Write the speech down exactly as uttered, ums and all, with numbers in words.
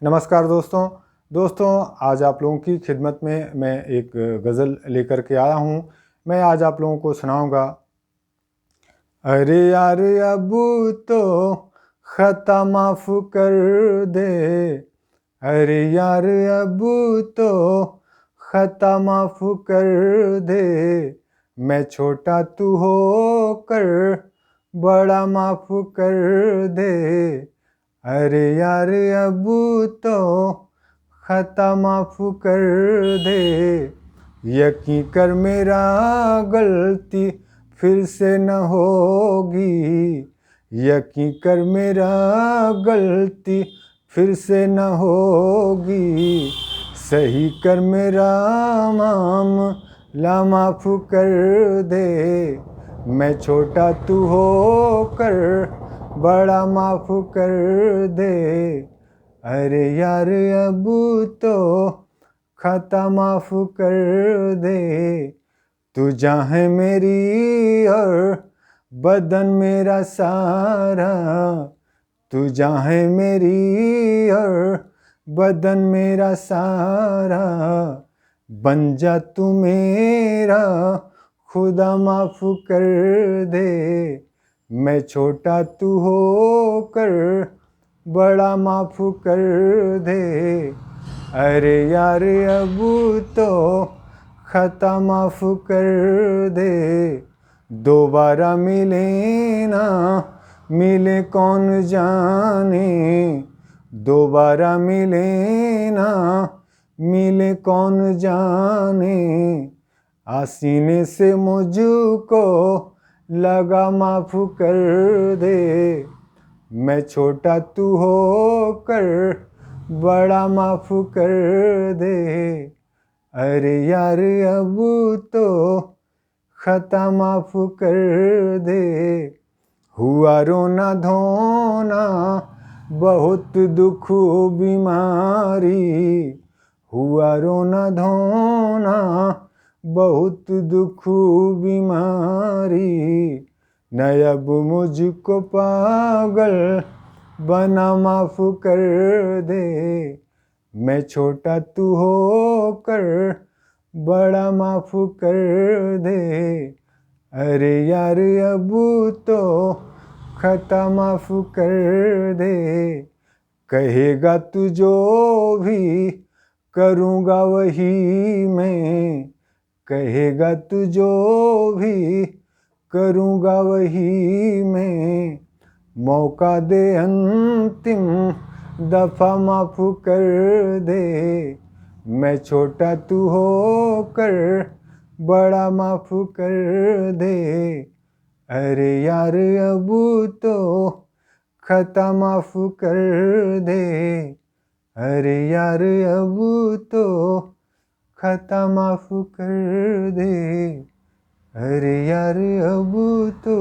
नमस्कार दोस्तों। दोस्तों, आज आप लोगों की खिदमत में मैं एक गज़ल लेकर के आया हूँ। मैं आज आप लोगों को सुनाऊँगा। अरे यार, अब तो ख़ता माफ़ कर दे। अरे यार, अब तो ख़ता माफ़ कर दे। मैं छोटा तू होकर बड़ा माफ़ कर दे। अरे यार, अब तो ख़ता माफ़ कर दे। यकीन कर मेरा, गलती फिर से न होगी। यकीन कर मेरा, गलती फिर से न होगी। सही कर मेरा मामला, माफ़ कर दे। मैं छोटा तू होकर बड़ा माफ़ कर दे। अरे यार, अब तो ख़ता माफ़ कर दे। तू जान है मेरी और बदन मेरा सारा। तू जान है मेरी और बदन मेरा सारा। बन जा तू मेरा खुदा, माफ़ कर दे। मैं छोटा तू होकर बड़ा माफ़ कर दे। अरे यार, अब तो ख़ता माफ़ कर दे। दोबारा मिले ना मिले कौन जाने। दोबारा मिले ना मिले कौन जाने। आ सीने से मुझको लगा, माफ़ कर दे। मैं छोटा तू होकर बड़ा, माफ़ कर दे। अरे यार, अब तो ख़ता माफ़ कर दे। हुआ रोना धोना बहुत दुख बीमारी। हुआ रोना धोना बहुत दुख बीमारी। न अब मुझको पागल बना, माफ़ कर दे। मैं छोटा तू होकर बड़ा, माफ़ कर दे। अरे यार, अब तो ख़ता माफ़ कर दे। कहेगा तू जो भी करूँगा वही मैं। कहेगा तू जो भी करूँगा वही मैं। मौका दे अंतिम दफ़ा, माफ़ कर दे। मैं छोटा तू होकर बड़ा, माफ़ कर दे। अरे यार, अब तो ख़ता माफ़ कर दे। अरे यार, अब तो ख़ता माफ़ कर दे। अरे यार, अब तो